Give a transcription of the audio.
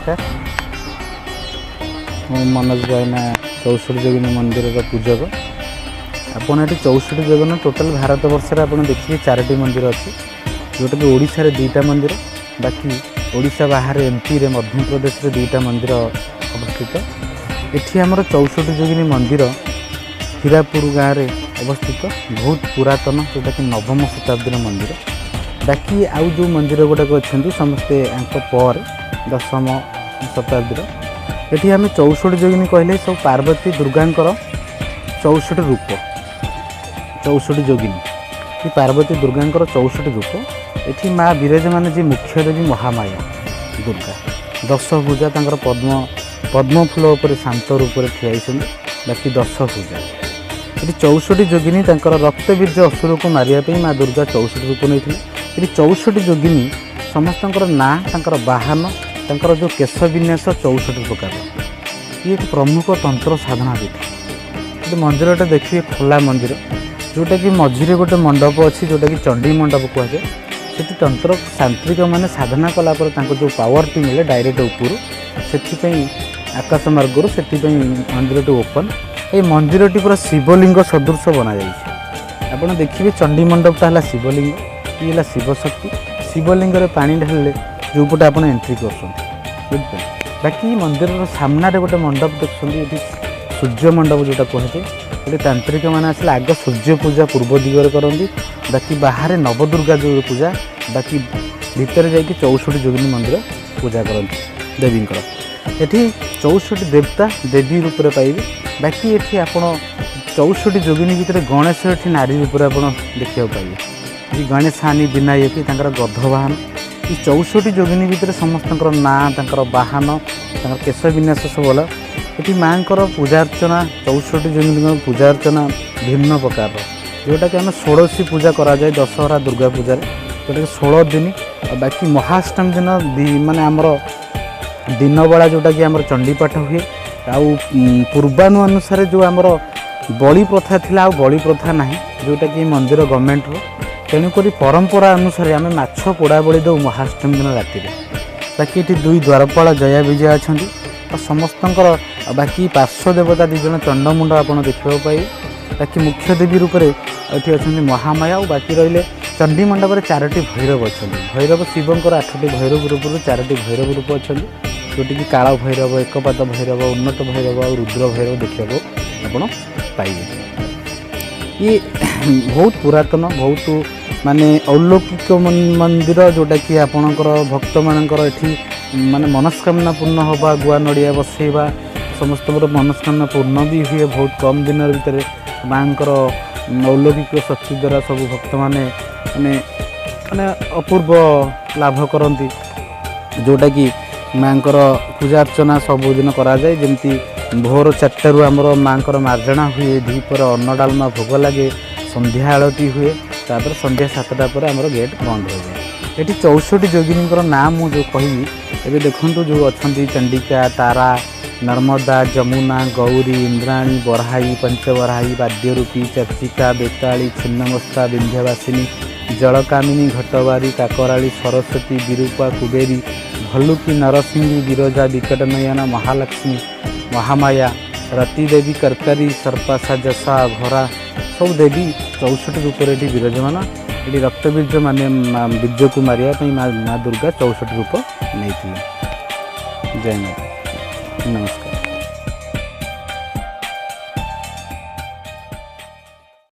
ନମସ୍କାର। ମୁଁ ମନୋଜ ଜୈନା, 64 ଯୋଗିନୀ ମନ୍ଦିରର ପୂଜକ। ଆପଣ ଏଠି 64 ଯୋଗିନୀ, ଟୋଟାଲ୍ ଭାରତ ବର୍ଷରେ ଆପଣ ଦେଖିବେ ଚାରୋଟି ମନ୍ଦିର ଅଛି, ଯେଉଁଟାକି ଓଡ଼ିଶାରେ ଦୁଇଟା ମନ୍ଦିର, ବାକି ଓଡ଼ିଶା ବାହାରେ ଏମ୍ପିରେ, ମଧ୍ୟପ୍ରଦେଶରେ ଦୁଇଟା ମନ୍ଦିର ଅବସ୍ଥିତ। ଏଠି ଆମର 64 ଯୋଗିନୀ ମନ୍ଦିର ହୀରାପୁର ଗାଁରେ ଅବସ୍ଥିତ, ବହୁତ ପୁରାତନ, ଯେଉଁଟାକି ନବମ ଶତାବ୍ଦୀର ମନ୍ଦିର। ବାକି ଆଉ ଯେଉଁ ମନ୍ଦିର ଗୁଡ଼ାକ ଅଛନ୍ତି, ସମସ୍ତେ ୟାଙ୍କ ପରେ 10ମ ଶତାବ୍ଦୀର। ଏଠି ଆମେ 64 ଯୋଗିନୀ କହିଲେ ସବୁ ପାର୍ବତୀ ଦୁର୍ଗାଙ୍କର 64 ରୂପ। 64 ଯୋଗିନୀ କି ପାର୍ବତୀ ଦୁର୍ଗାଙ୍କର 64 ରୂପ। ଏଠି ମା ବିରାଜମାନ, ଯିଏ ମୁଖ୍ୟ ଦେବୀ ମହାମାୟା ଦୁର୍ଗା, ଦଶଭୁଜା ତାଙ୍କର, ପଦ୍ମ ଫୁଲ ଉପରେ ଶାନ୍ତ ରୂପରେ ଠିଆ ହେଇଛନ୍ତି। ବାକି ଦଶଭୁଜା। ଏଠି 64 ଯୋଗିନୀ ତାଙ୍କର ରକ୍ତବୀଜ ଅସୁରକୁ ମାରିବା ପାଇଁ ମା ଦୁର୍ଗା 64 ରୂପ ନେଇଥିଲେ। ଏଠି 64 ଯୋଗିନୀ ସମସ୍ତଙ୍କର ନାଁ, ତାଙ୍କର ବାହନ, ତାଙ୍କର ଯେଉଁ କେଶ ବିନ୍ୟାସ 64 ପ୍ରକାର। ଇଏ ଏକ ପ୍ରମୁଖ ତନ୍ତ୍ର ସାଧନା ପୀଠ। ଏଠି ମନ୍ଦିରଟା ଦେଖିବେ, ଖୋଲା ମନ୍ଦିର, ଯେଉଁଟାକି ମଝିରେ ଗୋଟେ ମଣ୍ଡପ ଅଛି, ଯେଉଁଟାକି ଚଣ୍ଡୀ ମଣ୍ଡପ କୁହାଯାଏ। ସେଠି ତନ୍ତ୍ର ତାନ୍ତ୍ରିକ ମାନେ ସାଧନା କଲା ପରେ ତାଙ୍କୁ ଯେଉଁ ପାୱାରଟି ମିଳେ ଡାଇରେକ୍ଟ ଉପରୁ, ସେଥିପାଇଁ ଆକାଶ ମାର୍ଗରୁ, ସେଥିପାଇଁ ମନ୍ଦିରଟି ଓପନ୍। ଏଇ ମନ୍ଦିରଟି ପୁରା ଶିବଲିଙ୍ଗ ସଦୃଶ ବନାଯାଇଛି। ଆପଣ ଦେଖିବେ, ଚଣ୍ଡୀ ମଣ୍ଡପଟା ହେଲା ଶିବଲିଙ୍ଗ, ଇଏ ହେଲା ଶିବଶକ୍ତି। ଶିବଲିଙ୍ଗରେ ପାଣି ଢାଳିଲେ ଯେଉଁପଟେ ଆପଣ ଏଣ୍ଟ୍ରି କରୁଛନ୍ତି, ବୁଝିପାରିଲେ? ବାକି ମନ୍ଦିରର ସାମ୍ନାରେ ଗୋଟେ ମଣ୍ଡପ ଦେଖୁଛନ୍ତି, ଏଠି ସୂର୍ଯ୍ୟ ମଣ୍ଡପ ଯେଉଁଟା କୁହାଯାଏ। ଏଠି ତାନ୍ତ୍ରିକ ମାନେ ଆସିଲେ ଆଗ ସୂର୍ଯ୍ୟ ପୂଜା ପୂର୍ବ ଦିଗରେ କରନ୍ତି, ବାକି ବାହାରେ ନବଦୁର୍ଗା ଯେଉଁ ପୂଜା, ବାକି ଭିତରେ ଯାଇକି 64 ଯୋଗିନୀ ମନ୍ଦିର ପୂଜା କରନ୍ତି ଦେବୀଙ୍କର। ଏଠି 64 ଦେବତା ଦେବୀ ରୂପରେ ପାଇବେ। ବାକି ଏଠି ଆପଣ 64 ଯୋଗିନୀ ଭିତରେ ଗଣେଶ ଏଠି ନାରୀ ରୂପରେ ଆପଣ ଦେଖିବାକୁ ପାଇବେ। ଏ ଗଣେଶାନୀ ବିନାୟକୀ, ତାଙ୍କର ଗଧ ବାହନ। ଏ 64 ଯୋଗିନୀ ଭିତରେ ସମସ୍ତଙ୍କର ନାଁ, ତାଙ୍କର ବାହନ, ତାଙ୍କର କେଶ ବିନ୍ୟାସ ସବୁ ଅଲଗା। ଏଠି ମାଆଙ୍କର ପୂଜା ଅର୍ଚ୍ଚନା, 64 ଯୋଗିନୀଙ୍କ ପୂଜା ଅର୍ଚ୍ଚନା ଭିନ୍ନ ପ୍ରକାରର, ଯେଉଁଟାକି ଆମେ ଷୋଡ଼ଶୀ ପୂଜା କରାଯାଏ ଦଶହରା ଦୁର୍ଗା ପୂଜାରେ, ଯେଉଁଟାକି 16 ଦିନ। ଆଉ ବାକି ମହାଷ୍ଟମୀ ଦିନ ମାନେ ଆମର ଦିନବେଳା ଯେଉଁଟାକି ଆମର ଚଣ୍ଡୀପାଠ ହୁଏ। ଆଉ ପୂର୍ବାନୁ ଅନୁସାରେ ଯେଉଁ ଆମର ବଳି ପ୍ରଥା ଥିଲା, ଆଉ ବଳି ପ୍ରଥା ନାହିଁ, ଯେଉଁଟାକି ମନ୍ଦିର ଗଭର୍ଣ୍ଣମେଣ୍ଟର। ତେଣୁକରି ପରମ୍ପରା ଅନୁସାରେ ଆମେ ମାଛ ପୋଡ଼ା ବଳି ଦେଉ ମହାଷ୍ଟମୀ ଦିନ ରାତିରେ। ବାକି ଏଠି ଦୁଇ ଦ୍ୱାରପାଳ ଜୟା ବିଜୟ ଅଛନ୍ତି ଆଉ ସମସ୍ତଙ୍କର। ଆଉ ବାକି ପାର୍ଶ୍ୱ ଦେବତା ଦୁଇ ଜଣ ଚଣ୍ଡମୁଣ୍ଡ ଆପଣ ଦେଖିବାକୁ ପାଇବେ। ବାକି ମୁଖ୍ୟ ଦେବୀ ରୂପରେ ଏଠି ଅଛନ୍ତି ମହାମାୟା। ଆଉ ବାକି ରହିଲେ ଚଣ୍ଡୀ ମଣ୍ଡପରେ ଚାରୋଟି ଭୈରବ ଅଛନ୍ତି। ଭୈରବ ଶିବଙ୍କର ଆଠଟି ଭୈରବ ରୂପରୁ ଚାରୋଟି ଭୈରବ ରୂପ ଅଛନ୍ତି, ଯେଉଁଠିକି କାଳ ଭୈରବ, ଏକପାଦ ଭୈରବ, ଉନ୍ନତ ଭୈରବ ଆଉ ରୁଦ୍ର ଭୈରବ ଦେଖିବାକୁ ଆପଣ ପାଇବେ। ଇଏ ବହୁତ ପୁରାତନ, ବହୁତ ମାନେ ଅଲୌକିକ ମନ୍ଦିର, ଯେଉଁଟାକି ଆପଣଙ୍କର ଭକ୍ତମାନଙ୍କର ଏଠି ମାନେ ମନସ୍କାମନା ପୂର୍ଣ୍ଣ ହେବା, ଗୁଆ ନଡ଼ିଆ ବସେଇବା, ସମସ୍ତଙ୍କର ମନସ୍କାମନା ପୂର୍ଣ୍ଣ ବି ହୁଏ ବହୁତ କମ୍ ଦିନ ଭିତରେ। ମାଆଙ୍କର ଅଲୌକିକ ଶକ୍ତି ଦ୍ୱାରା ସବୁ ଭକ୍ତମାନେ ମାନେ ମାନେ ଅପୂର୍ବ ଲାଭ କରନ୍ତି, ଯେଉଁଟାକି ମାଆଙ୍କର ପୂଜା ଅର୍ଚ୍ଚନା ସବୁଦିନ କରାଯାଏ। ଯେମିତି ଭୋର 4ଟାରୁ ଆମର ମାଆଙ୍କର ମାର୍ଜଣା ହୁଏ, ଦ୍ୱିପହର ଅନ୍ନ ଡାଲମା ଭୋଗ ଲାଗେ, ସନ୍ଧ୍ୟା ଆଳତି ହୁଏ, ତାପରେ ସନ୍ଧ୍ୟା 7ଟା ପରେ ଆମର ଗେଟ୍ ବନ୍ଦ ହୋଇଯାଏ। ଏଠି 64 ଯୋଗିନୀଙ୍କର ନାଁ ମୁଁ ଯେଉଁ କହିବି ଏବେ, ଦେଖନ୍ତୁ, ଯେଉଁ ଅଛନ୍ତି ଚଣ୍ଡିକା, ତାରା, ନର୍ମଦା, ଯମୁନା, ଗୌରୀ, ଇନ୍ଦ୍ରାଣୀ, ବରାହୀ, ପଞ୍ଚବରାହୀ, ବାଦ୍ୟରୂପୀ, ଚର୍ଚ୍ଚିକା, ବେତାଳୀ, ଛିନ୍ନମସ୍ତା, ବିନ୍ଧ୍ୟବାସିନୀ, ଜଳକାମିନୀ, ଘଟବାରୀ, କାକରାଳୀ, ସରସ୍ୱତୀ, ବିରୂପା, କୁବେରୀ, ଭଲ୍ଲୁକୀ, ନରସିଂହୀ, ବିରଜା, ବିକଟନୟନ, ମହାଲକ୍ଷ୍ମୀ, ମହାମାୟା, ରତିଦେବୀ, କର୍କରୀ, ସର୍ପାସା, ଯଶା, ଘୋରା, ସବୁ ଦେବୀ 64 ରୂପରେ ଏଠି ବିରାଜମାନ। ଏଠି ରକ୍ତବୀଜ ମାନେ ବୀଜକୁ ମାରିବା ପାଇଁ ମା ଦୁର୍ଗା 64 ରୂପ ନେଇଥିଲେ। ଜୟ ମା, ନମସ୍କାର।